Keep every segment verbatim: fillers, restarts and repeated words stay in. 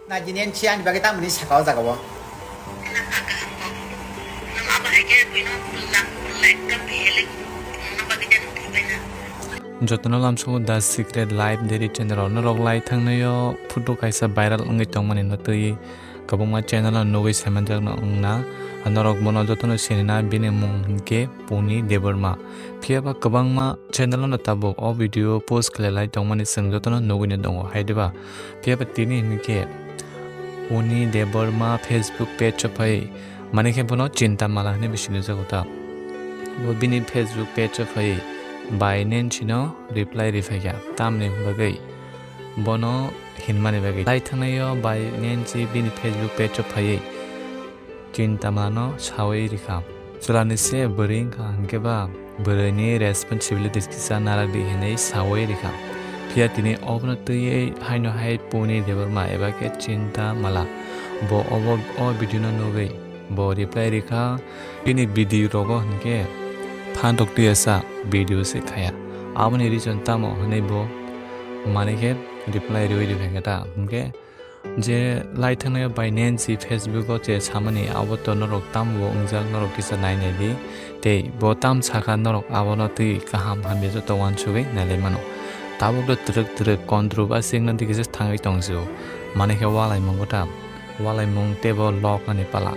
Na jini en chi ani bagwi tamoni saka o jaga o. Jotono lamsao The Secret Life Daily Channel o norok lai thangnaio photo kaisa viral wngwi tongmani no twi kwbangma channel o nugwi saimanjakno wngna. Norok bono jotono sinina, bini mung hinkhe Puni Debbarma. Phiyaba kwbangma channel no tabuk o video post khlai lai tongmani chwng jotono nugwino tongo, hai diba? Phiyaba tini hinkhe Puni Debbarma Facebook page o phai, mani khe bono Chinta Mala hinwi bisi nukjago ta. Bo bini Facebook page o phai bai Nancy no reply riphaikha, tamni bagwi bono hinmani bagwi. Lai thangnaio bai Nancy bini Facebook page o phaiwi Chinta Malano sawi rikha. Chwlani se bwrwi wngkha hinkhe ba bwrwini responsibilities kisa narakdi hinwi sawi rikha. Phiya tini obono twiwi haino hai Puni Debbarma eba khe Chinta Mala bo obo o video no nugwi bo reply rikha. Bini video rogo hinkhe phantok twiya sa video se khaya. Aboni reason tamo hinwi bo mani khe reply riwi rikha ta hinkhe je lai thangnaio bai Nancy Facebook o je samani abo to norok tamo bo wngjak, norok kisa nai nai di. Tei bo tam sakha norok abono twi kaham hamya joto uansugwi nai lai mano. Tabuk do twrwk twrwk controversy wngna digi se thangwi tong sio. Mani khe walai mungo ta. Walaimung tei bo lok ani pala.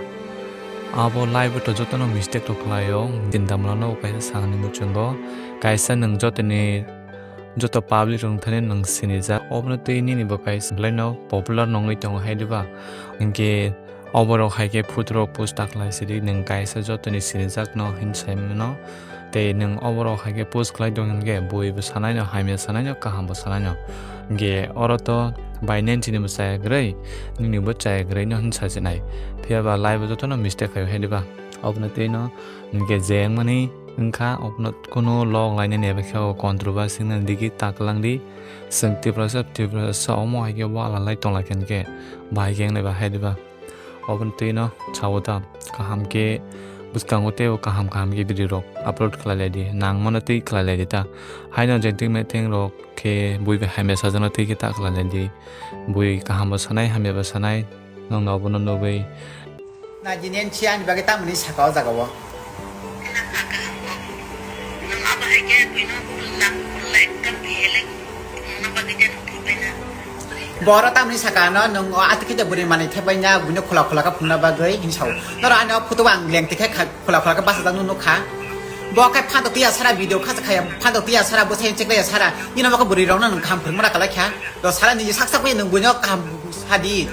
Abo life o to jotono mistake rok khlaio. Chinta Malano kaisa sakni muchungo kaisa nwng jotoni joto public rok thani nwng sinijak. Obono twi nini bo kaisa belaino popular nongwi tongo hai diba? Hinkhe oborok hai khe photo rok post ta khlai sidi nwng kaisa jotoni sinijakno hin sai mano. Tei nwng oborok hai khe post khlai tong hinkhe bui bo sanai no, hamya sanai no, kaham bo sanai no. Hinkhe oro to bai Nancy ni bo chaya kwrwi, nini bo chaya kwrwi no hin sajinai. Phiya ba life o jotono mistake khaio hai diba? Obono twi no hinkhe je wngmani wngkha, obono kunu lok lainani eba khe o controversy wngna digi ta kwlangdi. Chwng Tiprasa, Tiprasa omo hai khe wala lai tong lai khe hinkhe bahai khe wngnai ba hai diba? Oboni twi no sao ta, kaham khe bwskango teibo kaham kaham khe video rok upload khlai lai di, nang mano twi khlai lai di ta. Haino jengtwng mengtwng rok khe bui bai hamya sajano twi khe ta khlai lai di. Bui kaham bo sanai, hamya bo sanai, nwng no obono nugwi. Na jini en chi ani bagwi tamoni saka o jaga o. Bo oro tamni saka no nwng o atwkhe de bwrwi manwi thepbaina buino khula khula khe phunukna bagwi hinwi sao. Noro ani o photo o ang lengtwi khe kha-, khula khula khe bachajak nw nukha. Bo khe phantok twiya sara video khacha khaya, phantok twiya sara bwsai cheklaiya sara. Nini bo khe bwrwi rokno nwng kaham phwrwngmana kwlai kha. Do sara nini sak sak bai nwng buino kaham sadi.